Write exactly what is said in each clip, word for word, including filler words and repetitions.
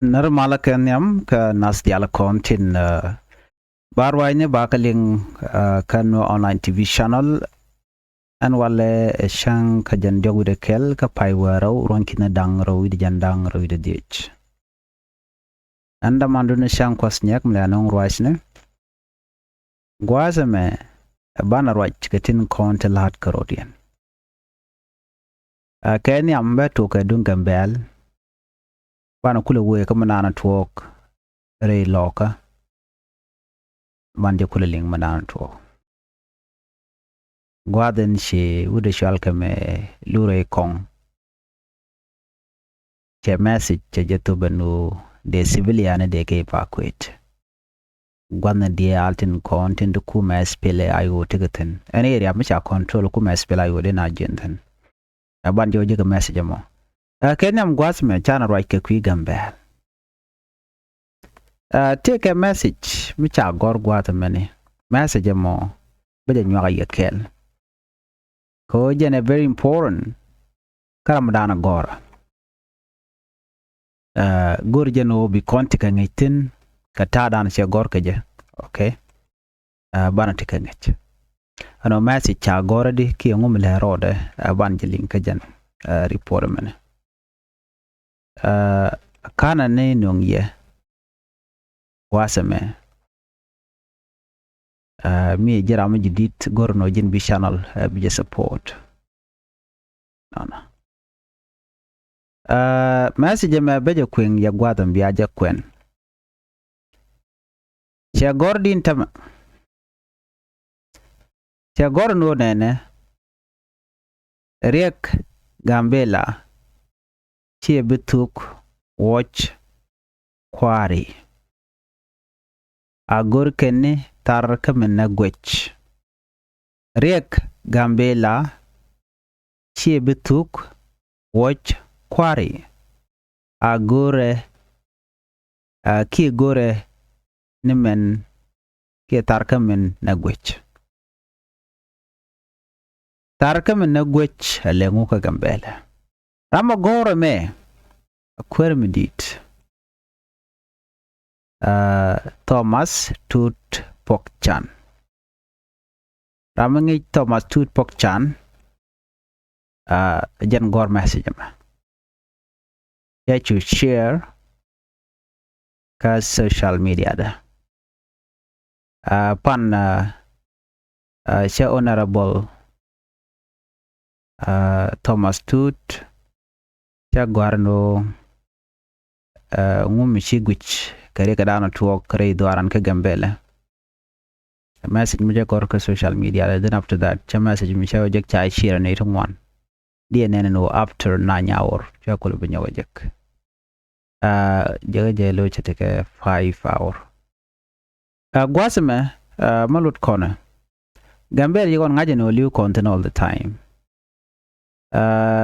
Nɛr malä kɛ nhiam kä nath diaal kɔn tin, uh, ba ruacni ba kɛ liŋ, uh, kä Nuer Online T V channel. Ɛn walɛ ɛ cäŋ kä jɛn diɔk wi̱cdɛ kɛl kä pay wäl rɛw ruɔ̱n ki̱n da̱ŋ rɛw wi̱cdɛ jɛn da̱ŋ rɛw wi̱cdɛ dhieec. Ɛn dämandun ɛ cäŋ Kuɔth Nyiɛk mi lɛ nöŋ ruacni. Gua̱a̱th ɛmɛ ɛ banɛ ruac kɛ tin kɔn ti la̱t kärɔ̱diɛn. Ɛ kɛ nhiam bɛ tok kɛ duŋ Gambɛl. Banɛ kulɛ wee kä mi naan tuɔɔk rɛy lɔkä. Ban jɛ kulɛ liŋ mi naan tuɔɔk. Gua̱a̱th in ci wi̱cdɛ cual kɛ mɛ lurɛ kɔŋ. Cɛ message cɛ jɛ thop ɛn ɣöö dee civilian dee kɛ evacuate. Gua̱thni diaal tin kɔn tin ti kumɛ SPLA-IO tekɛ thi̱n. Ɛn area mi ca control kumɛ SPLA-IO dee na jiɛn thi̱n. Ɛ ban jɛ wä jek message ɛmɔ. Ɛ kɛ nhiam gua̱th mɛ canɛ ruac kɛ kui̱ Gambɛl. Ɛ tëëkɛ message mi ca gɔ̱r gua̱a̱th ɛmɛni. Message ɛmɔ bä jɛ nyuak a yɛ kɛl. Kɛ ɣöö jɛn ɛ very important. Kä ram dan gɔ̱r. Ɛ go̱r jɛn ɣöö bi kɔn ti kɛ ŋi̱c thi̱n kɛ ta̱a̱ dan cɛ gɔ̱r kɛ jɛ. Okay. Ɛ banɛ ti kɛ ŋi̱c. Ɛn ɣöö message ca gɔ̱r di kiɛ ŋum lɛ rɔɔdɛ, ɛ ban jɛ liŋ kä jɛn, ɛ report ɛmɛni. Ɛ kanɛ ni nöŋ yɛ gua̱a̱th ɛmɛ. Ɛ mi ji̱ ram mi ji̱ di̱t go̱r nɔ ji̱n bi channel, ɛ bi jɛ support. Nɔnɔ. Ɛ message ɛmɛ bä jɛ kueŋ yɛ gua̱a̱th ɛmɛ bia jɛ kuɛn. Cɛ gɔ̱r din tämɛ. Cɛ gɔ̱r ni wä nɛnɛ. Riɛk Gambɛla ciɛ bi thuk wuɔc kua̱ri. A go̱r kɛn ni thar kä min nɛ guec. Riɛk Gambɛla ciɛ bi thuk wuɔc kua̱ri. A go̱rɛ, a kiɛ go̱rɛ ni mɛn kiɛ thar kä min nɛ guec. Thar kä min nɛ guec a lɛ ŋu kä Gambɛlɛ. Ram a gɔ̱rɛ mɛ a kuäär mi di̱i̱t. Ɛ Thomas Tut Pok Can. Ram mi ŋi̱i̱c Thomas Tut Pok Can. Ɛ jɛn gɔ̱r message ɛmɛ. Cɛ cu share kä social media dɛ. Ɛ pan, ɛ, ɛ cɛ Honorable, ɛ Thomas Tut cɛ gɔ̱r ni ɣöö, ɛ ŋu mi ci guic kɛ riɛk kɛ da̱a̱n tuɔɔk rɛy dhuaaran kä Gambɛlɛ. Message mi cɛ gɔ̱r kä social media lɛ, then after that cɛ message mi cɛ wä jek ca share ni ti ŋuan. Diɛ nɛn ni wä after nine hour cɛ kulɛ bi nyɛ wä jek. Ɛ jek jɛ lo̱c cɛ tekɛ five hour. Ɛ gua̱th mɛ, ɛ ma lut kɔnɛ. Gambɛl yikɔn ŋa̱cɛ ni wä li̱w kɔn thin all the time. Ɛ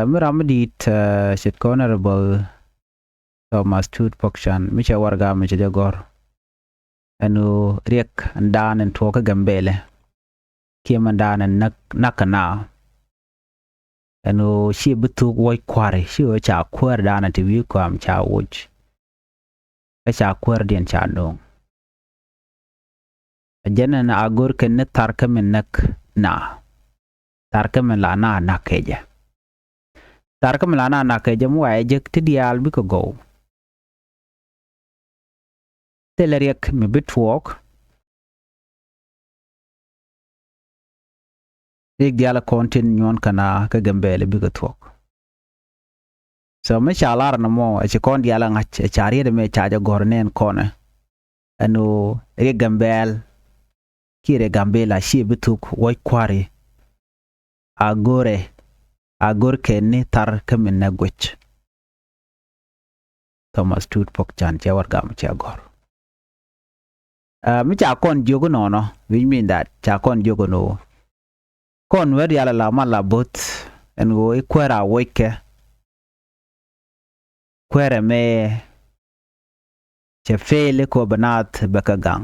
mi ram mi di̱i̱t, ɛ ce̱tkɛ Honorable Thomas Tut Pok Can mi cɛ warɛga mi cɛ jɛ gɔ̱r. Ɛn ɣöö riɛk ɛn da̱a̱n ɛn tuɔɔk kä Gambɛlɛ kiɛ mɛn da̱a̱n ɛn näk, näk kɛ na. Ɛn ɣöö ci bi thuk wuɔc kua̱ri, ci ɣöö ca kuäär da̱a̱n ɛn ti wi̱i̱ kɔam ca woc. Kä ca kuäärdiɛn ca no̱o̱ŋ. Ɛ jɛn ɛn a go̱r kɛn ni thar kä min näk na. Thar kä min la na näk kɛ jɛ. Thar kä min la na näk kɛ jɛ mi wa ɛ jek ti diaal bikɛ gɔw. Thilɛ riɛk mi bi tuɔɔk. Riɛk diaal kɔn tin nyuɔn kɛ na kä Gambɛlɛ bikɛ tuɔɔk. So mi ca lar ni mɔ ɛ ci kɔn diaal ɛ ŋa̱c ɛ ca riet ɛmɛ ca jɛ gɔ̱r nɛn kɔnɛ. Ɛn ɣöö riɛk Gambɛl kiɛ riɛk Gambɛla ci bi thuk wuɔc kua̱ri. A go̱rɛ, a go̱r kɛn ni thar kä min nɛ guec. Thomas Tut Pok Can cɛ warɛga mi cɛ gɔ̱r. Ɛ mi ca kɔn jiök inɔnɔ, which mean that ca kɔn jiök inɔ. Kɔn wä diaal ala mal la bo̱th ɛn ɣöö i̱ kuäär a wockɛ. Kuäärɛ mëë cɛ fail i̱ kɔ bi naath bɛ kɛ gaŋ.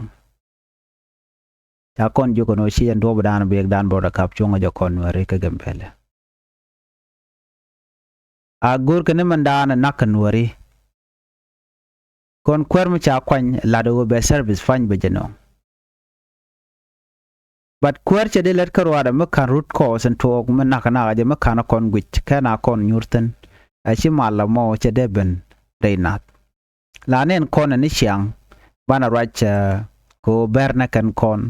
Ca kɔn jiök ɛn ɣöö ci jɛn duɔ̱ɔ̱p dan bi riɛkdan bä rɔ kap cuɔ̱ŋ jɛ kɔn Nuääri kä Gambɛlɛ. A go̱o̱rkɛ ni mɛn daanɛ nak kɛ Nuääri. Kɔn kuäär mi ca kuany lat ɣöö bɛ service pany bɛ jɛ nööŋ. But kuäär cɛ dee lät kä ruaadɛ mi ka̱n rut kɔɔth in tuɔɔk mi nakä nakä jɛ mi ka̱n kɔn guic kɛn a kɔn nyuur thi̱n. Ɛ ci mal la mɔ cɛ dee ben rɛy nath. La nɛn kɔn ni ciaŋ banɛ ruac kɛ ɣöö bɛr nɛ kɛn kɔn.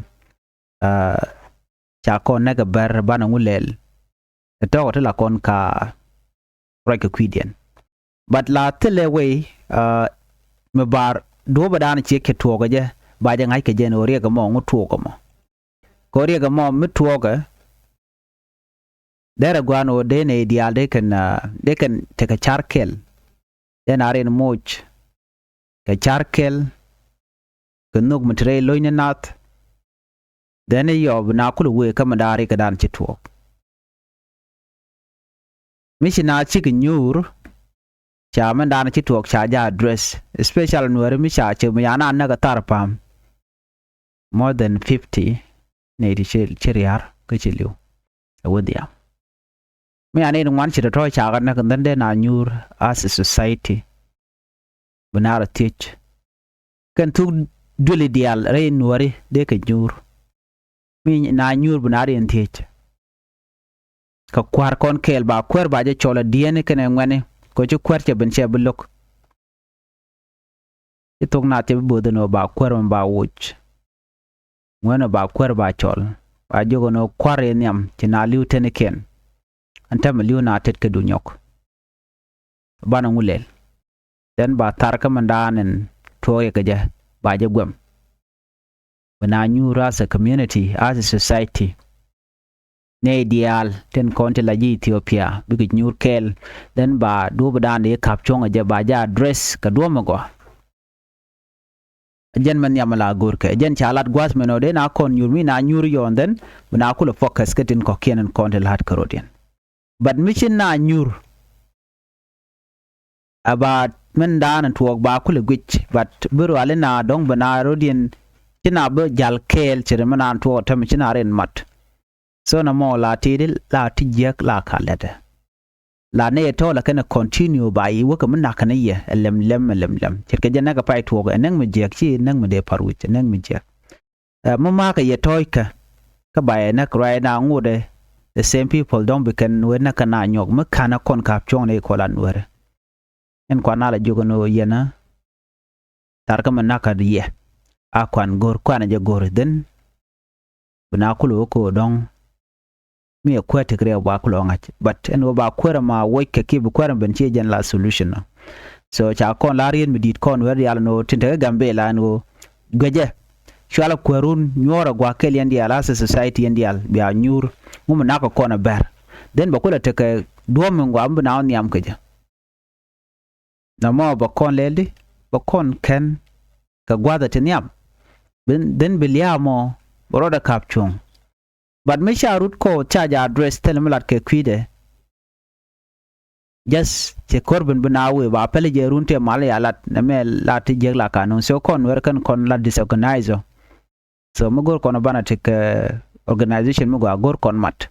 Ca kɔn nɛkɛ bɛr banɛ ŋu lɛl. Ɛ tɔɔkɛ ti la kɔn ka ruac kɛ kui̱diɛn. But la thilɛ wei mi bar duɔ̱pä dan ciek kɛ tuɔɔkä jɛ ba jɛ ŋa̱c kɛ jɛn ɣöö riɛk ɛmɔ ŋu tuɔɔkä mɔ. Kɛ ɣöö riɛk ɛmɔ mi tuɔɔkä derɛ gua̱a̱n ɣöö dee nɛy diaal dee kɛn dee kɛn tekɛ car kɛl. Dee na rin moc kɛ car kɛl kɛ nhök mi te rɛy lo̱cni nath. Then yɔp na kulɛ wëë kä mi da̱a̱ rikɛ dan ci tuɔɔk. Mi ci na cikɛ nyuur ca mɛn dan ci tuɔɔk ca jɛ address, especially nuääri mi ca cɛ mi ca na näk ɛ thar pa̱a̱m. More than fifty nɛy ti ci ria̱r kä ci li̱w ɛ wä dhiam. Mi ca nɛy ti ŋuan ci tɔ̱tɔ̱ ca kɛ näk, then dee na nyuur as a society. Bi na rɔ thiec kɛn thuk duëli diaal rɛy nuääri dee kɛ nyuur. Mi na nyuur bi na riɛn thiec. Kɛ kua̱r kɔn kɛɛl ba kuäär ba jɛ cɔl a diɛɛni kɛnɛ ŋuɛni kɛ ci kuäär cɛ ben cɛ bi lo̱k. Ci thok naath cɛ bi bo̱o̱th ɛn ɣöö ba kuäär mɛ ba woc. Ŋuɛn ɣöö ba kuäär ba cɔl ba jiök ɛn ɣöö kua̱r i̱ nhiam ci na li̱w tenikiɛn. Ɛn täämɛ li̱w na tet kɛ du nyɔk. Banɛ ŋu lɛl. Then ba thar kä mɛn daan in tuɔɔk yɛ kɛ jɛ ba jɛ guɛm. Bi na nyuur as a community, as a society. Nɛy diaal tin kɔn ti la ji̱ Ethiopia bikɛ nyuur kɛɛl. Then ba duɔ̱p daan dee kap cuɔ̱ŋ ɛ jɛ ba jɛ address kɛ duɔ̱p mi gɔaa. Jɛn mɛ nhiam la go̱rkɛ jɛn ca lat gua̱th mɛn ɔ dee na kɔn nyuur mi na nyuur yɔɔn then bi na kulɛ focus kä tin kɔ̱kiɛn in kɔn ti la̱t kärɔ̱diɛn. But mi ci na nyuur. Ɛ ba mɛn daan in tuɔɔk ba kulɛ guic but bi ruali na dɔ̱ŋ bi na rɔ̱diɛn. Ci na bi jal kɛɛl ci ri mɛn daan tuɔɔk tɛmɛ ci na rin mat. So na mɔ la ti di la ti jiäk la ka lɛtɛ. La nɛ yɛ tɔ̱ la kɛn ɛ continue ba yi wäkɛ mi nak kɛn yɛ ɛ lɛm lɛm ɛ lɛm lɛm ce̱tkɛ jɛ nɛk ɛ pay tuɔɔk ɛ nɛk mi jiäk ci nɛk mi dee par wi̱c ɛ nɛk mi jiäk. Ɛ mi ma̱a̱kɛ yɛ tɔ̱ɔ̱ckä kä ba yɛ näk ruac na ŋotdɛ. The same people dɔ̱ŋ bi kɛn wee näk kɛ na nyɔk mi ka̱n ɛ kɔn ka̱p cuɔ̱ŋ ni kɔl an wärä. Ɛn kuan na la jiök ɛn ɣöö yɛn ɛ tharkä mi na̱k kä yɛ a kuan go̱r kuan jɛ go̱r then. Bi na kulɛ wä ko̱o̱r dɔ̱ŋ mi ɛ kuäär tek rɛw ba kulɛ ŋa̱c but ɛn ɣöö ba kuäär ɛma woc kɛ kiɛ bi kuäär ɛn ben ciɛ jɛn la solution ɔ. So ca kɔn la riet mi di̱i̱t kɔn wɛr diaal ɛn ɣöö tin tekɛ Gambela ɛn ɣöö guecɛ. Cualɛ kuäärun nyuɔ̱ɔ̱rɛ gua̱a̱k kɛl yɛn diaal as a society yɛn diaal bia nyuur ŋu mi nak kɛ kɔn ɛ bɛr. Then bɛ kulɛ tekɛ duɔ̱ɔ̱p mi ŋuam bi na wä nhiam kɛ jɛ. Na mɔ bɛ kɔn lɛl di bɛ kɔn kɛn kɛ gua̱thɛ ti nhiam. Then bi lia̱a̱ mɔ bɛ rɔɔdɛ ka̱p cuɔ̱ŋ. But mi ca rut kɔ ca jɛ address thil mi lat kɛ kui̱dɛ. Just cɛ ko̱r ben bi na wee ba pɛl jɛ run tëë mal ya lat nɛ mɛ lat ti jiäk la kanun so kɔn wɛr kɛn kɔn lat disorganize ɔ. So mi go̱r kɔn banɛ ti kɛ organization mi gɔaa go̱r kɔn mat.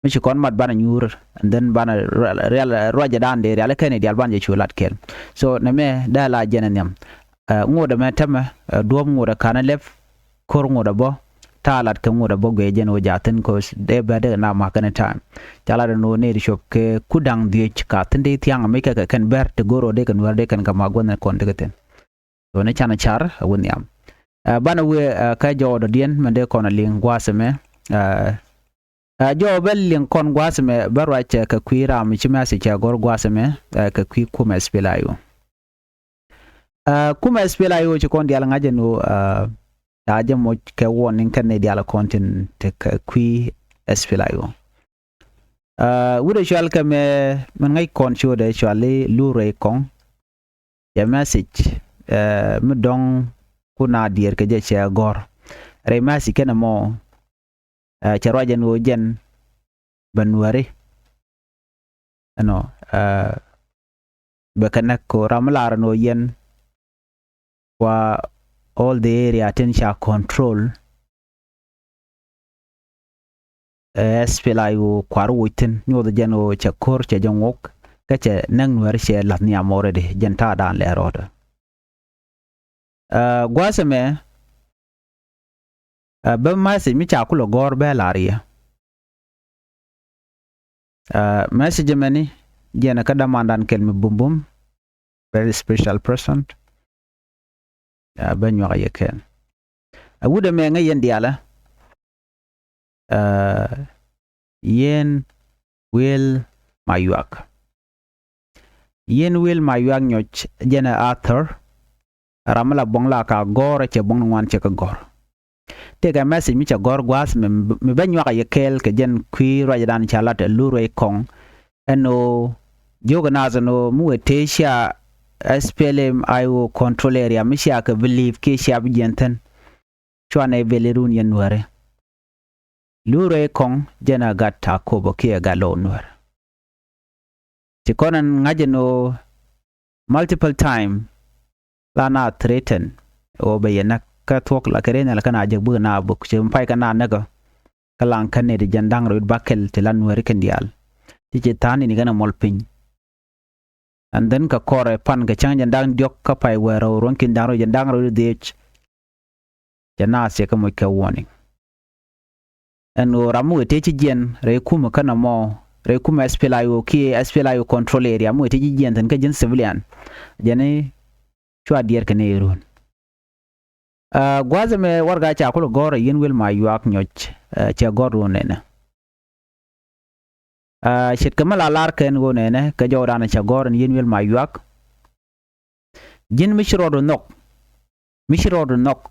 Mi ci kɔn mat banɛ nyuur and then banɛ rial ruacɛ daan dee rial kɛn i̱ dial banɛ jɛ cu lat kɛl. So nɛ mɛ dee la jɛn ɛ nhiam. Ŋot ɛmɛ tämɛ duɔ̱ɔ̱p ŋot ɛ ka̱n ɛ lɛp. Ko̱r ŋot ɛ bä ta̱a̱ lat kɛ ŋot ɛ bä guiɛ jɛn wä jaathin ko̱ dee bɛr dee kɛ na ma̱k kɛn ɛ ta̱a̱. Ca lat ɛn wä nɛy ti cop kɛ ku da̱ŋ dhiec ka thi̱n dee thia̱a̱ŋ mi kɛ kɛ kɛn bɛr ti go̱r wä dee kɛn wär dee kɛn kɛ ma̱k guänh kɔn dee kɛ thi̱n. Ɣän ɛ canɛ car ɛ wä nhiam. Ɛ banɛ wëë ɛ kä jɔɔdɔdiɛn mɛn dee kɔn ɛ liŋ gua̱a̱th ɛmɛ. Ɛ jɔɔk bä liŋ kɔn gua̱a̱th ɛmɛ bä ruac kɛ kui̱ ram mi ci mɛ̈th cɛ gɔ̱r gua̱a̱th ɛmɛ. Ɛ kɛ kui̱ kumɛ SPLA-IO. Ɛ kumɛ SPLA-IO ci kɔn diaal ŋa̱c ɛn ɣöö ɛ ca jɛ moc kɛ warning kɛn ni diaal kɔn tin tekɛ kui̱ SPLA-IO. Ɛ wut ɛ cual kɛ mɛ mɛn ŋäc kɔn ci wut ɛ cual i̱ lur rɛy kɔŋ. Cɛ message ɛ mi dɔ̱ŋ kun a diɛɛr kɛ jɛ cɛ gɔ̱r. Rɛy message kɛn ɛmɔ ɛ cɛ ruac ɛn ɣöö jɛn bɛ nuääri. Ɛnɔ ɛ bɛ kɛ näk kɛ ɣöö ram mi lar ɛn ɣöö yɛn wa all the area tin ca control. Ɛ SPLA-IO kuar woc thi̱n nyuɔth jɛn ɣöö cɛ ko̱r cɛ jɛ ŋok kä cɛ näk nuäär cɛ la̱th nhiam already jɛn ta̱a̱ daan lɛ rɔɔdɛ. Ɛ, gua̱a̱th ɛmɛ, ɛ, bä message mi ca kulɛ gɔ̱r bä la̱r yɛ. Ɛ, message ɛmɛni jɛn kä dämandan kɛl mi bumbum, very special person. Ɛ, bä nyuak yɛ kɛn. Ɛ, wut ɛmɛ ŋäc yɛn diaalä. Ɛ, Yien Wil Mayuak. Yien Wil Mayuak Nyɔc jɛn ɛ author, ram mi la buɔ̱ŋ la ka gɔ̱r, cɛ buɔ̱ŋ ni ŋuan cɛ kɛ gɔ̱r. Tëëkɛ message mi cɛ gɔ̱r gua̱a̱th mi, mi bä nyuak a yɛ kɛɛl kɛ jɛn kui̱ ruacdan ca lat ɛ Lur Ruac Kɔŋ. Ɛn ɣöö jiök ɛ naath ɛn ɣöö mi wëë tëë cia S P L M I O control area mi cia kɛ believe kiɛ cia bi jiɛn thi̱n. Cua nɛy bɛl i̱ run yɛn Nuääri. Lur Ruac Kɔŋ jɛn a gat Akobo kiɛ gat Lɔw Nuäär. Ci kɔn ɛn ŋa̱c ɛn ɣöö multiple time la na threaten ɣöö bɛ yɛ näk kä thuɔ̱k la kɛ rɛy nhial kä na jek bikɛ na buk ci pay kä na näkä. Kä laŋ kä nɛy ti jɛn da̱ŋ rɛw wi̱c bakɛl ti la Nuääri kɛn diaal. Ti ci tha̱a̱n ini kɛn ɛ mɔl piny. And then kɛ kɔrɛ pan kɛ cäŋ jɛn da̱ŋ diɔ̱k kä pay wɛɛr rɛw ruɔ̱n ki̱n da̱ŋ rɛw jɛn da̱ŋ rɛw wi̱c dhiec. Cɛ naath cɛ kɛ moc kɛ warning. Ɛn ɣöö ram mi wëë tëë ci jiɛn rɛy kumɛ kä nɔmɔ, rɛy kumɛ S P L I O kiɛ S P L I O control area mi wëë tëë ci jiɛn thi̱n kä ji̱n civilian. Jɛn i̱ cua diɛɛr kɛ ni run. Ɛ, gua̱a̱th ɛmɛ warɛga ca kulɛ gɔ̱r ɛ Yien Wil Mayuak Nyɔc, ɛ, cɛ gɔ̱r run nɛnɛ. Ɛ, ce̱tkɛ mi la lar kɛn ɣöö nɛnɛ kɛ jɔwdan cɛ gɔ̱r ɛn Yien Wil Mayuak. Ji̱n mi ci rɔɔdu nhɔk, mi ci rɔɔdu nhɔk,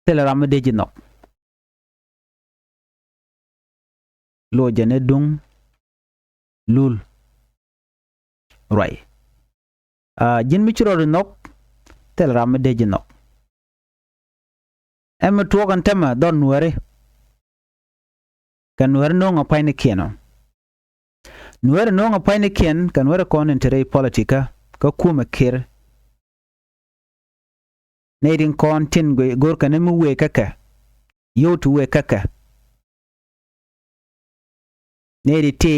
thilɛ ram mi dee ji̱ nhɔk. Lo̱cɛ ni duŋ lul ruac. Aa, ji̱n mi ci rɔɔdu nhɔk, thilɛ ram mi dee ji̱ nhɔk. Ɛn mi tuɔɔk ɛn täämɛ dhɔr Nuääri. Kɛ Nuääri no̱o̱ŋ a pa̱nynikiɛn ɔ. Nuääri no̱o̱ŋ a pa̱nynikiɛn kɛ Nuääri kɔn in te rɛy politikä kä kumɛ Kiir. Nɛy tin kɔn tin go̱o̱r kɛn mi wëë kä kɛ, yio̱w ti wëë kä kɛ. Nɛy ti ti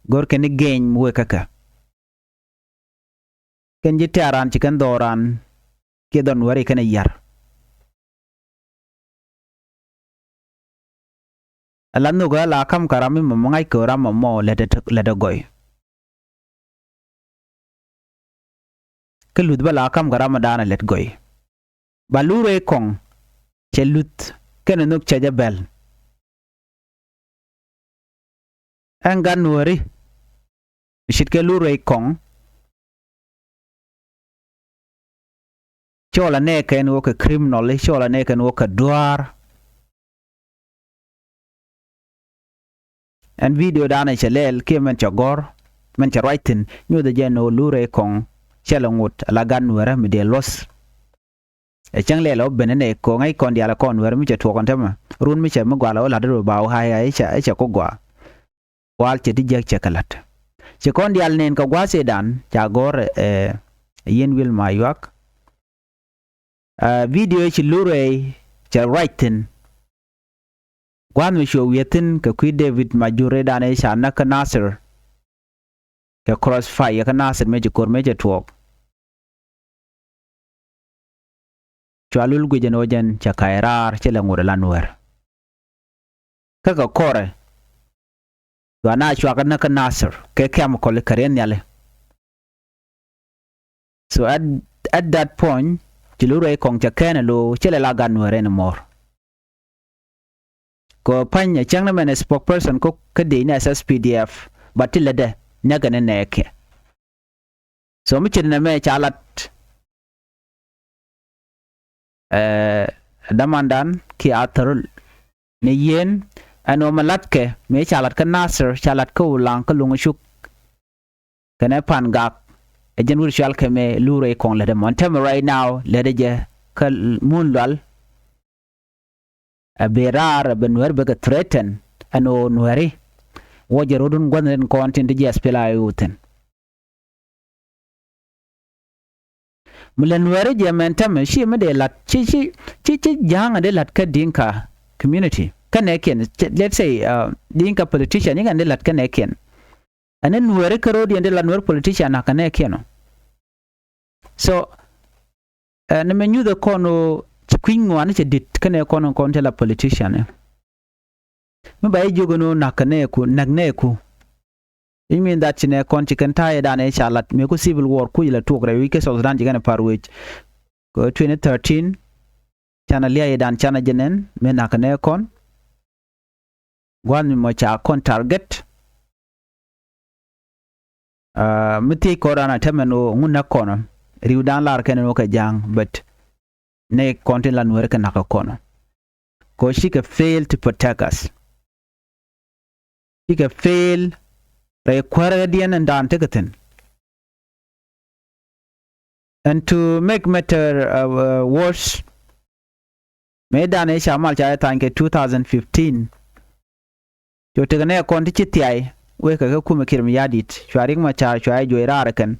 go̱o̱r kɛn geny mi wëë kä kɛ. Kɛn ji̱ tɛ̈r raan ci kɛn dhɔɔr raan kiɛ dhɔr Nuääri kɛn ɛ ya̱r. Ala nhök ala ka̱m kɛ ram mi mɔmɔ ŋa̱c kɛ ram mɔmɔ lät ɛ gɔy. Kä luth bä la ka̱m kɛ ram mi da̱a̱n ɛ lät gɔy. Ba Lur Ruac Kɔŋ cɛ luth kɛnɛ nhök cɛ jɛ bɛl. Ɛn gat Nuääri mi ce̱tkɛ Lur Ruac Kɔŋ. Cɔl a nɛɛkɛn wä kɛ criminal, cɔl a nɛɛkɛn wä kɛ dua̱a̱r. Ɛn video danɛ cɛ lɛl kiɛ mɛn cɛ gɔ̱r, mɛn cɛ ruac thi̱n, nyothɛ jɛ ɛn ɣöö Lur Ruac Kɔŋ cɛ lɛ ŋot ala gat Nuäärä mi dee luɔ̱th. Ɛ cäŋ lɛl ɔ ben ɛnɛ kɛ ɣöö ŋäc kɔn diaal ɛ kɔn Nuäärä mi cɛ tuɔɔk ɛn täämɛ. Run mi cɛ mi gua̱a̱l ɔ la̱t rɔ ba wä ha̱y ha̱y cɛ, cɛ ku gɔaa. Wal cɛ ti jiäk cɛ kɛ la̱t. Ci kɔn diaal nɛn kɛ gua̱a̱th ëëdan ca gɔ̱r ɛ, ɛ Yien Wil Mayuak. Ɛ, video ci Lur Ruac cɛ ruac thi̱n. Gua̱a̱th mi cuɛ wi̱i̱ thi̱n kɛ kui̱ David Majur ëëdan ëë ca näk kä Nasir. Kɛ crossfire kä Nasir mëë ci ko̱r mëë cɛ tuɔɔk. Cua lul guic ɛn ɣöö jɛn cɛ ka̱c raar cɛ lɛ ŋot ala Nuäär. Kä kɛ kɔrɛ cua na cuakä näk kä Nasir kɛ chemical kɛ riɛn nhiali. So at, at that point ci Lur Ruac Kɔŋ cɛ kɛn ɛ lo̱o̱ cɛ lɛ la gat Nuäär anymore. Kɛ pa̱ny ɛ cäŋ ni mɛn ɛ spokesperson kä, kä dee ni S S P D F, but ti lätdɛ näkɛ ni nɛɛkɛ. So mi ce̱t nɛmɛ ca lat, ɛ, dämandan kiɛ athör ni Yien ɛn ɣöö mi latkɛ mëë ca lat kä Nasir, ca lat kä Ulaŋ kä Luŋ Cuk. Kɛnɛ Pan Gak, ɛ jɛn wut cual kɛ mëë Lur Ruac Kɔŋ lätdɛ mɔ. Ɛn täämɛ right now lätdɛ jɛ kä Mun Lual. Ɛ ben raar, ɛ ben Nuääri bɛ kɛ threaten ɛn ɣöö Nuääri wä jɛ rɔ̱dun gua̱thni tin kɔn tin ti ji̱ S P L A I O thi̱n. Mi lɛ Nuääri jɛ mɛn täämɛ ci mi dee la̱t, ci, ci, ci, ci ja̱a̱ŋ dee la̱t kä Dinka community kä nɛɛkiɛn, let's say, uh, Dinka politician, i̱ ŋɛn dee la̱t kä nɛɛkiɛn. Ɛn ni Nuääri kä ro̱d yɛn dee la̱t Nuäär politician na̱k kä nɛɛkiɛn ɔ. So Ɛ, nɛmɛ nyuthɛ kɔn ɣöö ci kui̱ny ŋuani cɛ di̱t kɛnɛ kɔn kɔn ti la politician ɛ. Mi ba jiök ɛn ɣöö näk kɛ nɛɛku, näk nɛɛku. It mean that ci nɛ kɔn ci kɛn ta̱a̱ yɛ dan ɛ ca lat mëë ku civil war kuc la tuɔk rɛy wi̱c kɛ South Sudan ci kɛn ɛ pa̱r wec. Kɛ twenty thirteen canɛ lia̱a̱ yɛ dan canɛ jɛ nɛn mëë näk kɛ nɛ kɔn. Gua̱a̱th mi mɔ ca kɔn target. Aa, mi thiec kɔn dan a tämɛ ni ɣöö ŋun näk kɔn ɔ ri̱wdan lar kɛn ni ɣöö kɛ ja̱a̱ŋ, but nɛ kɔn tin la Nuääri kɛ näk kɛ kɔn ɔ. Kɛ ɣöö cikɛ fail to protect us. Cikɛ fail rɛy kuäärä diɛn in dan tekɛ thi̱n. And to make matter, uh, uh, worse, mëë dan i̱ ca mal ca i̱ tha̱a̱ny kɛ two thousand fifteen. Cu tekɛ nɛ kɔn ti ci thiay wekɛ kɛ kumɛ Kiir Mayardit, cua Riek Machar cua i̱ juɔc raar kɛn.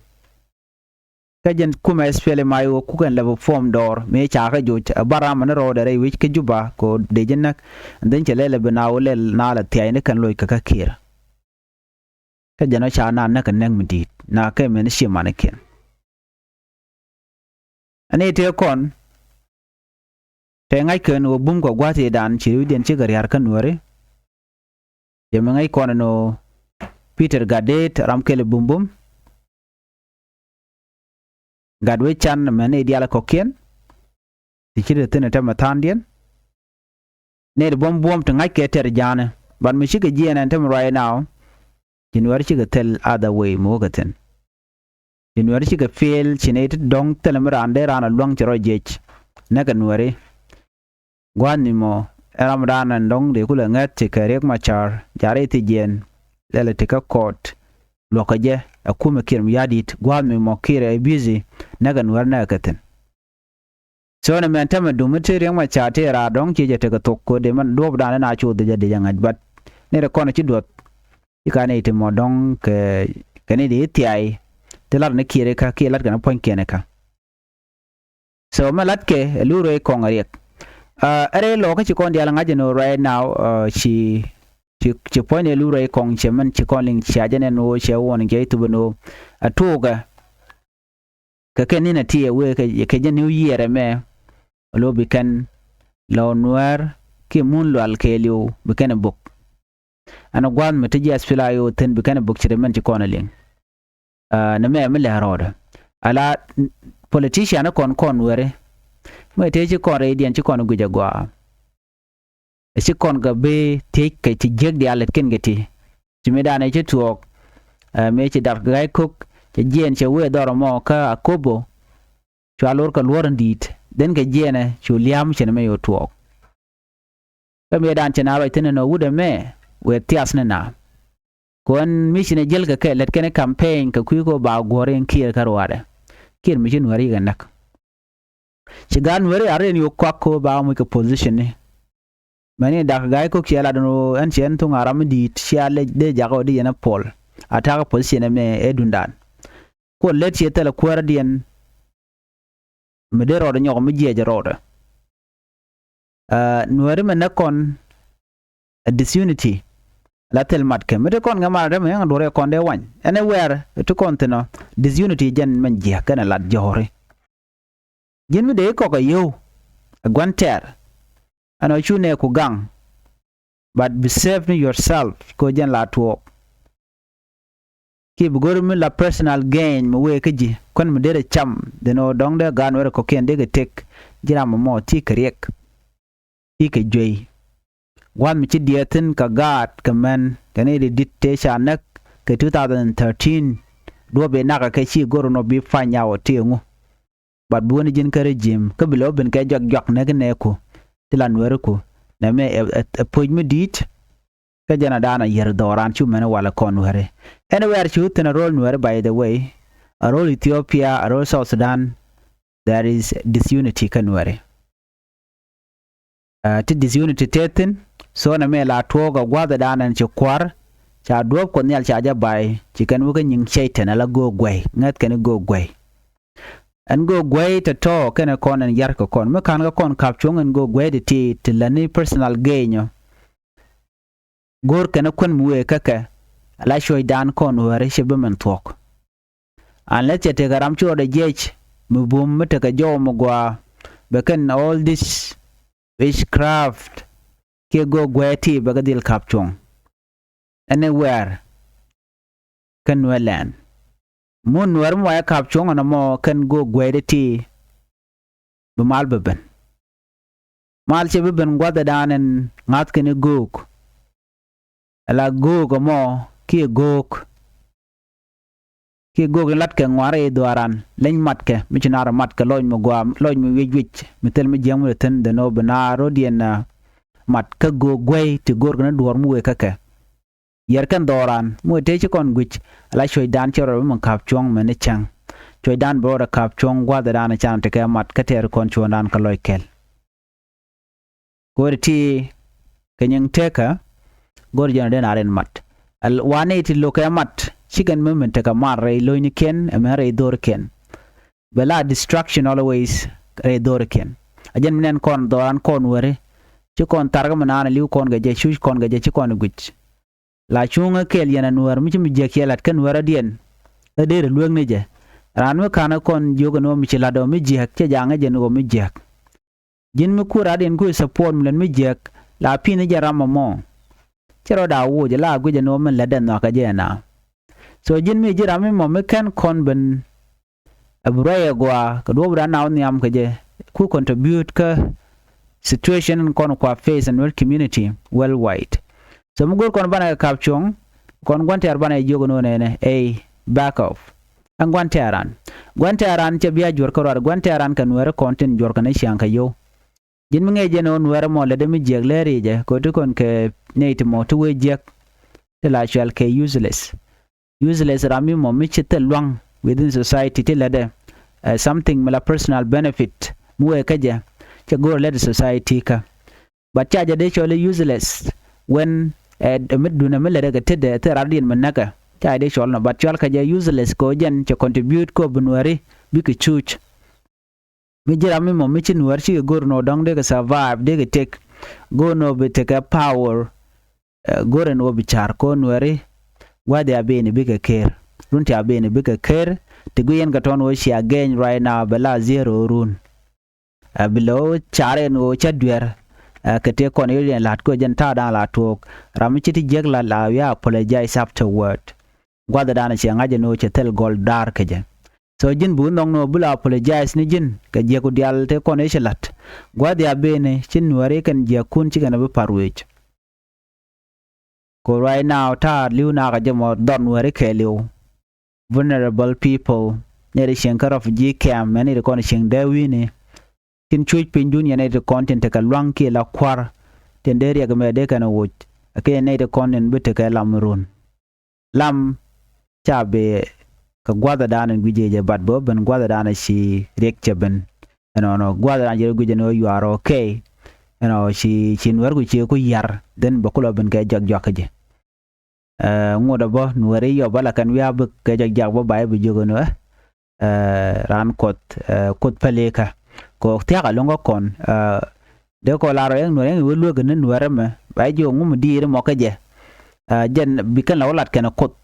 Kä jɛn kumɛ S P L M I O kukɛn lɛ bi form dɔɔr mëë ca kɛ joc ɛ bar ram ni rɔɔdɛ rɛy wi̱c kä Juba kɛ ɣöö dee ji̱ näk. And then cɛ lɛl ɛ bi na wä lɛl na lɛ thiay ni kɛn loc kɛ kä Kiir. Kä jɛn ɔ ca na näk kɛ näk mi di̱i̱t na kɛ mɛn ciɛ manikiɛn. Ani tëë kɔn tëë ŋa̱ckɛn ɣöö bum kɛ gua̱thidan ci ri̱wdiɛn cikɛ ria̱r kä Nuääri. Jɛ mi ŋäc kɔn ɛn ɣöö Peter Gatdet ram kɛl bumbum. Gat wec can mɛn i̱ diaal kɔ̱kiɛn. Ti ci ti thi̱n ɛ tämɛ tha̱a̱ŋdiɛn. Nɛy ti buɔ̱m buɔ̱m ti ŋa̱ckɛ tɛr ja̱a̱nɛ. But mi cikɛ jiɛɛn ɛn tämɛ right now. Ci Nuäär cikɛ thil other way mi wäkɛ thi̱n. Ci Nuäär cikɛ fail ci nɛy ti dɔ̱ŋ thilɛ mi raan dee raan a luäŋ ci rɔ jiɛc. Näkɛ Nuääri. Gua̱a̱th ni mɔ ɛ ram raan ɛn dɔ̱ŋ dee kulɛ ŋäth ti kɛ Riek Machar ja̱ri thi jiɛn. Lɛlɛ ti kä court luɔ̱kä jɛ ɛ kumɛ Kiir Mayardit gua̱a̱th mi mɔ Kiir ɛ busy näkɛ Nuäär näkɛ kɛ thi̱n. So nɛ mɛn tämɛ dum mi ti Riek Machar ti raar dɔ̱ŋ ci jɛ tekɛ thok kɛ dee mɛn duɔ̱ɔ̱p dan na cu dhicɛ dicɛ ŋäc, but ni rɛ kɔn ci duɔth. Ci ka ni ti mɔ dɔ̱ŋ kɛ kɛ ni di thiay ti lat ni Kiir kä kiɛ lat kɛ ni puɔ̱nykiɛn kä. So mɛ latkɛ ɛ lu rɛy kɔŋ ɛ Riek. Ɛ rɛy lɔkä ci kɔn diaal ŋa̱c ɛn ɣöö right now ci ci ci puɔ̱ny ɛ lu rɛy kɔŋ cɛ mɛn ci kɔn liŋ cia jɛ nɛn ɣöö cɛ wuɔn jɛ thup ɛn ɣöö ɛ tuukɛ. Kɛ kɛ ni̱n ɛ ti ɛ wee kɛ kɛ jɛ New Year ɛmɛ. Lo bi kɛn lɔ Nuäär kiɛ mun lual kɛɛliw bi kɛn ɛ buk. Ɛn ɛ gua̱a̱th mi ti ji̱ S P L M I O thi̱n bi kɛn ɛ buk ci ri mɛn ci kɔn ɛ liŋ. Aa, nɛ mɛ mi lɛ rɔɔdɛ ala politician kɔn kɔn weri. Mɛ tëë ci kɔn rɛydiɛn ci kɔn guic agɔaa. Ci kɔn kɛ bi thiec kɛ ci jiäk diaal lɛt kin kɛ ti ci mi danɛ ci tuɔɔk. Aa, mëë ci dak ga̱y ko̱k cɛ jiɛɛn cɛ wee dhɔr ɛmɔ kä Akobo. Cua lor kɛ luɔr in di̱i̱t dhen kɛ jiɛɛnɛ cu lia̱a̱m cɛn mɛ yo̱o̱ tuɔɔk. Kä mëë dan cɛ na ruac thi̱n ɛn ɣöö wut ɛmɛ wëë thiath ni na. Kɛ ɣän mi ci nɛ jiäl kɛ kɛ lät kɛn campaign kɛ kui̱ kɛ ɣöö ba guɔ̱r in Kiir kä ruaadɛ. Kiir mi ci Nuääri kɛ näk. Ci gaat Nuääri a rin yo̱o̱ kuak kɛ ɣöö ba muc kɛ position ni. Mɛni dak ga̱y ko̱k ciɛ lat ɛn ɣöö ɛn ciɛ ɛn thuŋ a ram mi di̱i̱t cia lec dee jakä ɣöö di yɛn ɛ puɔl. A ta̱a̱ kɛ position ɛmɛ ɛ dundan. Kuɔt lät ciɛ thilɛ kuäärdiɛn. Mi dee rɔɔdɛ nyɔk mi jiɛc rɔɔdɛ. Aa, Nuääri mɛ näk kɔn ɛ disunity. La thil matkɛ mi te kɔn kɛ mal rɛm ɛŋ duɔrɛ kɔn dee wany ɛn ɛ wɛɛr ti kɔn thin ɔ. Disunity jɛn mɛn jiäk kɛn ɛ lat jɔɔri. Ji̱n mi dee kɔk ɛ yio̱w ɛ gua̱n tɛɛr. Ɛn ɔ cu nɛɛku gaŋ. But be safe ni yourself ko jɛn la tuɔɔk. Kiɛ bi go̱r mi la personal gain mi wee kä ji̱ kuän mi derɛ cam dhin ɣöö dɔ̱ŋ dee gaat Nuäärɛ kɔ̱kiɛn dee kɛ tëk. Ji̱ ram ɛmɔ ti kɛ Riek ti kɛ juey. Gua̱th mi ci diɛɛthin kɛ gaat kɛ mɛn kɛ ni di di̱t tëë ca näk kɛ two thousand thirteen. Duɔ̱ɔ̱p bi nakä kɛ ci go̱r nɔ bi pany yaw ti ŋu. But bi wen ji̱n kä regime kä bi lɛ wä ben kɛ juak juak näk nɛɛku ti la Nuääriku. Nɛmɛ ɛ, ɛ, ɛ puc mi di̱i̱t. Kä jɛn a da̱a̱n a yier dhɔran cu mɛn walɛ kɔn Nuääri. Ɛn wɛɛr cu thi̱n a ro̱l Nuääri, by the way. A ro̱l Ethiopia, a ro̱l South Sudan. There is disunity kä Nuääri. Aa, ti disunity tëë thi̱n. So nɛmɛ la tuɔɔk a gua̱a̱th a da̱a̱n ɛn ci kua̱r. Ca duɔ̱ɔ̱p Kuɔth Nhial ca jɛ bay ci kɛn wä kä nyiŋ Cɛytan ala go̱o̱k guɛy ŋäth kɛn i̱ go̱o̱k guɛy. Ɛn go̱o̱k guɛy tɔ̱tɔ̱ kɛnɛ kɔn ɛn yar kɛ kɔn mi ka̱n kä kɔn ka̱p cuɔ̱ŋ ɛn go̱o̱k guɛy ti ti ti lätni personal gain ɔ. Go̱o̱r kɛn kuän mi wëë kä kɛ ala cuɔ̱cdan kɔn Nuääri cɛ bi mɛn thuɔ̱k. Unless cɛ tekɛ ram ci rɔɔdɛ jiɛc mi bum mi tekɛ jɔw mi gɔaa, bɛ kɛn all this witchcraft kiɛ go̱o̱k guɛɛti bɛ kɛ dhil ka̱p cuɔ̱ŋ. Anywhere kä Nuɛr land. Mun Nuɛr mi wayɛ ka̱p cuɔ̱ŋ ɛn ɛmɔ kɛn go̱o̱k guɛɛti ti bi mal bi ben. Mal cɛ bi ben gua̱thɛ dan ɛn ŋa̱th kɛn i̱ go̱o̱k. Ala go̱o̱k ɛmɔ kiɛ go̱o̱k kiɛ go̱o̱k in latkɛ ŋuan rɛy dhuaaran leny matkɛ mi ci naar matkɛ lɔc mi gua̱a̱ lɔc mi wiec wiec mi thil mi jiäŋ mi lɛ thi̱n dhɛ nɔ bi naar rɔ̱diɛn. Mat kä go̱o̱k guey ti go̱o̱r kɛn duɔ̱ɔ̱r mi wëë kä kɛ. Yɛr kɛn dhɔɔran mi wëë tëë ci kɔn guic ala cuɔ̱cdan cɛ rɔ bi mi ka̱p cuɔ̱ŋ mɛn i̱ cäŋ. Cuɔ̱cdan bi rɔ ka̱p cuɔ̱ŋ gua̱thɛ dan can tekɛ mat kä tɛɛr kɔn cuɔ̱ɔ̱ŋdan kä lɔc kɛl. Go̱o̱ri ti kɛ nyiŋ tekä go̱o̱ri jɛn ɔ den a rin mat. Wanɛ ti lo̱kɛ mat cikɛn mi min tekɛ mat rɛy lo̱nynikiɛn ɛmɛn rɛy dho̱rkiɛn. Bɛ la distraction always rɛy dho̱rkiɛn. A jɛn mi nɛn kɔn dhɔran kɔn weri ci kɔn tharkä mi naan li̱w kɔn kɛ jɛ cuc kɔn kɛ jɛ ci kɔn guic. La cuŋä kɛɛl yɛn a nuäär mi ci mi jiäk cɛ la̱t kä nuäärä diɛn. Kä dee rɛ lueek ni jɛ raan mi ka̱n ɛ kɔn jiök ɛn ɣöö mi ci la̱t ɔ mi jiäk cɛ jaŋä jɛn ɣöö mi jiäk. Ji̱n mi kuäär radiɛn kui̱ support mi lät mi jiäk la pi̱n jɛ ram ɛmɔ. Cɛ rɔ da̱a̱ woc la guic ɛn ɣöö min lät dɛ nhɔakä jɛ ɛna. So ji̱n mi ji̱ ram mi mɔ mi kɛn kɔn ben. Ɛ bi ruac ɛ gɔaa kɛ duɔ̱ɔ̱p dan na wä nhiam kɛ jɛ ku contribute kä situation in kɔn kua face in Nuer community worldwide. So mi go̱o̱r kɔn banɛ kɛ ka̱p cuɔ̱ŋ kɔn gua̱n tɛ̈r banɛ jiök in ɣöö nɛnɛ ey back off. Ɛn gua̱n tɛ̈ran gua̱n tɛ̈ran cɛ bia juɔ̱r kä ruat gua̱n tɛ̈ran kɛ nuɛɛri kɔn tin juɔ̱r kɛ ni ciaŋ kɛ yio̱w. Ji̱n mi ŋi̱eec jɛn ɣöö nuɛɛri mɔ lätdɛ mi jiäk lɛɛr i̱ jɛ kɛ ɣöö ti kɔn kɛ nɛy ti mɔ ti wee jiäk. Ti la cual kɛ useless. Useless ram mi mɔ mi ci thil luaŋ within society ti lätdɛ. Something mi la personal benefit mi wee kä jɛ cɛ go̱o̱r lät society kä. But ca jɛ dee cɔl i̱ useless when ɛ mi duundɛ mi lätdɛ kɛ tetdɛ thil radiɛn mi näkɛ. Ca jɛ dee cɔl nɔ but cɔal kä jɛ useless kɛ ɣöö jɛn cɛ contribute kɛ ɣöö bi nuɛɛri bikɛ cuuc. Mi ji̱ ram mi mɔ mi ci nuäär cikɛ go̱r nɔ dɔ̱ŋ dee kɛ survive dee kɛ tek. Go̱r nɔ bi tekɛ power. Go̱r ɛn wä bi car ko̱ nuääri. Gua̱dhi a beni bikɛ ker run ti a beni bikɛ ker. Ti gui yɛn kɛ tɔn wä cia geny right now bɛ la zero run. Bi lɛ wä car ɛn wä cä duer. Kɛ tëë kɔn yot yɛn la̱t ko̱ jɛn ta̱a̱ da̱a̱n la tuɔɔk ram mi ci ti jiäk la la wiaa apologize afterward. Gua̱dhɛ da̱a̱n ciɛ ŋa̱c ɛn ɣöö cɛ thil gɔl da̱a̱r kecɛ. So ji̱n bi wä nhɔk ni ɣöö bi la apologize ni ji̱n kɛ jiäk ku diaal te kɔn i̱ ci la̱t. Gua̱dhɛ a beni ci nuääri kɛn jiäkun ci kɛn bi pa̱r wec. Ku right now ta̱a̱ li̱w nakä jɛ mɔ dhɔr nuääri kɛɛliw. Vulnerable people nɛy ti cieŋ kä refugee camp mɛ nɛy ti kɔn cieŋ dee wi̱ni. Tin cuc pinydun yɛn nɛy ti kɔn tin tekɛ lua̱ŋ kiɛ la kua̱r tin dee riɛk mɛ dee kɛn woc. Kɛ yɛn nɛy ti kɔn tin bi tekɛ lam run. Lam ca bi kɛ gua̱thɛ da̱a̱n in gui̱c jɛ but bä ben gua̱thɛ da̱a̱n ci riɛk cɛ ben. Ɛnɔnɔ gua̱thɛ da̱a̱n ci riɛk gui̱c ɛn ɣöö you are okay. Ɛnɔ ci ci nuɛr ku ci ku yar then bɛ kulɔ ben kɛ jɔak jɔak kä jɛ. Ŋut ɛ bä nuɛri yɔp bä la kɛn wiaa bi kɛ jɔak jɔak bä ba i̱ bi jiök ɛn ɣöö raan kuoth kuoth pälikä. Kɛ ɣöö thia̱k ɛlɔ̱ŋ kä kɔn. Dee kɔ lar ɔ ɛŋ nuɛr ɛŋ i̱ wee luek ni nuɛr ɛmɛ ba jiök ŋu mi di̱i̱r mɔ kä jɛ. Jɛn bi kɛn la wä lat kɛnɛ kuoth.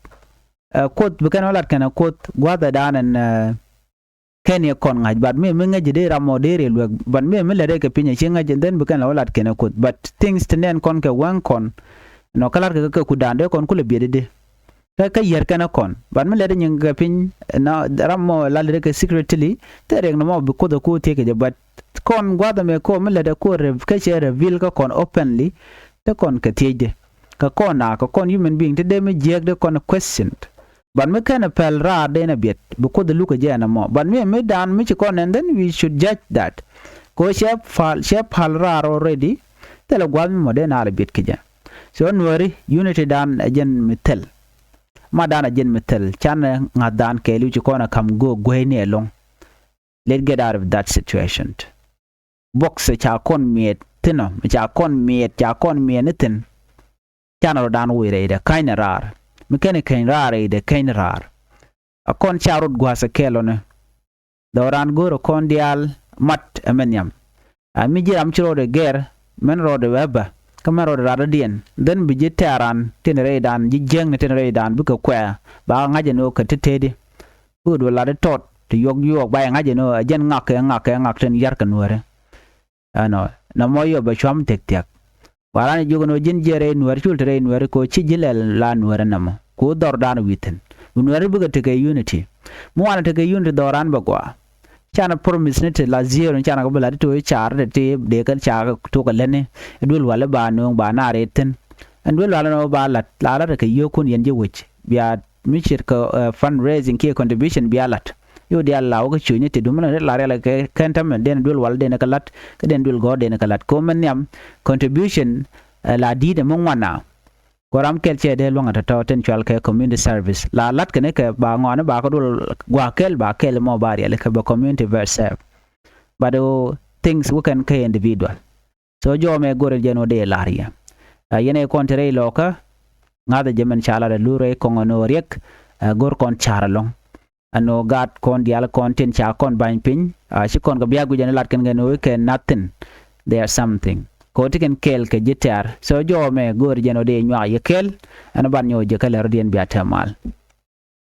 Kuoth bi kɛn wä lat kɛnɛ kuoth gua̱thɛ da̱a̱n ɛn kɛn yɛ kɔn ŋa̱c but mi mi ŋäc dee ram mɔ dee riɛ luek but mi mi lät rɛ kɛ piny ɛ ci ŋäc and then bi kɛn la wä lat kɛnɛ kuoth but things ti nɛn kɔn kɛ wäŋ kɔn. Nɔ kä lat kɛ kɛ kudan dee kɔn kulɛ biɛt dee. Kä kä yier kɛn kɔn but mi lɛt nyin kɛ piny na ram mɔ lal rɛ kɛ secretly te rek na mɔ bi kuoth ku thiek kɛ jɛ but kɔn guath mɛ ko mi lɛt ko rev kɛ cɛ reveal kä kɔn openly. Te kɔn kɛ thiec de kɛ kɔn na kɛ kɔn human being te de mi jiɛk de kɔn question. But mi kɛn pɛl raar de na biɛt bi kuoth luk kɛ jɛ na mɔ but mi mi dan mi ci kɔn and then we should judge that. Ko cɛ pal cɛ pal raar already. Thilɛ guath mi mɔ de na lɛ biɛt kɛ jɛ. So nuääri unity dan ɛ jɛn mi thil. Ma dan ɛ jɛn mi thil canɛ ŋa̱th dan kɛɛliw ci kɔn ɛ ka̱m go̱o̱k gueyni ɛlɔ̱ŋ. Let get out of that situation. Box ca kɔn miɛt thi̱n ɔ mi ca kɔn miɛt ca kɔn miɛt ni thi̱n. Canɛ rɔ dan woi rɛydɛ ka̱nynɛ raar mi kɛn keny raar rɛydɛ keny raar. A kɔn ca rot gua̱a̱th ɛ kɛɛl ɔni. Dhɔran go̱o̱rɛ kɔn diaal mat ɛmɛ nhiam. A mi ji̱ ram ci rɔɔdɛ gɛr mɛn rɔɔdɛ wee bä kä mɛn rɔɔdɛ radädiɛn then bi ji̱ tɛ̈ran tin rɛydan ji̱ jiäkni tin rɛydan bikɛ kuɛ̈ɛ̈ ba ŋa̱c ɛn ɣöö kɛ ti tëëdi. Bikɛ duɔl lat i̱ tɔt Ti yuɔk yuɔk ba yɛ ŋa̱c ɛn ɣöö ɛ jɛn ŋak kɛ ŋak kɛ ŋak tin yar kɛ nuääri. Ɛnɔ nɔmɔ yɔ bɛ cuam thiɛk thiɛk. Wa ran jiök ɛn ɣöö ji̱n jiɛ rɛy nuääri cul ti rɛy nuääri kɛ ɣöö ci ji̱ lɛl la nuääri nɔmɔ kɛ ɣöö dhɔrdan wi̱i̱ thi̱n. Bi nuääri bikɛ tekɛ unity. Mi wanɛ tekɛ unity dhɔran bɛ gɔaa. Canɛ promise ni ti la zero ni canɛ kɛ bi la̱t ti to̱ car ti ti dee kɛ ca kɛ tok kɛ lätni. Duel wali ba nööŋ ba naar ret thi̱n. Ɛn duel wali nɔ ba la̱t la la̱t kɛ yio̱o̱kun yɛn ji̱ wec bia mi ce̱tkɛ fundraising kiɛ contribution bia la̱t. I̱ wä diaal la wä kä cuny ni ti duŋ mi la rial kɛ kɛn tämɛ den duel wali den kɛ la̱t kä den duel gɔ̱r den kɛ la̱t kɛ wä mɛn nhiam contribution la di̱i̱t ɛmɛ ŋuan na. Kɔ ram kɛl cɛ dee luäŋ a tɔ̱tɔ̱ tin cual kɛ community service la la̱t kɛn kɛ ba ŋɔani ba kä duɔl gua̱a̱k kɛl ba kɛl mɔ ba riɛli kɛ bɛ community very serve. But o things wä kɛn kɛ individual. So jɔɔmɛ go̱r jɛn wä dee lar yɛ. Yɛn ɛ kɔn ti rɛy lɔkä ŋa̱th jɛ mɛn ca lar ɛ lur rɛy kɔŋ ɛn ɣöö riɛk ɛ go̱r kɔn car ɛlɔ̱ŋ. Ɛn ɣöö gaat kɔn diaal kɔn tin ca kɔn ba̱ny piny a ci kɔn kɛ bia guic ɛn lat kɛn kɛn ɣöö kɛ nothing. There something kɛ ɣöö ti kɛn kɛɛl kɛ ji̱ tɛ̈r. So jɔɔmɛ go̱o̱r jɛn ɣöö dee nyuak yɛ kɛɛl. Ɛn ban nyɔk jɛ kä lɛ rɔ̱diɛn bia tɛ̈ mal.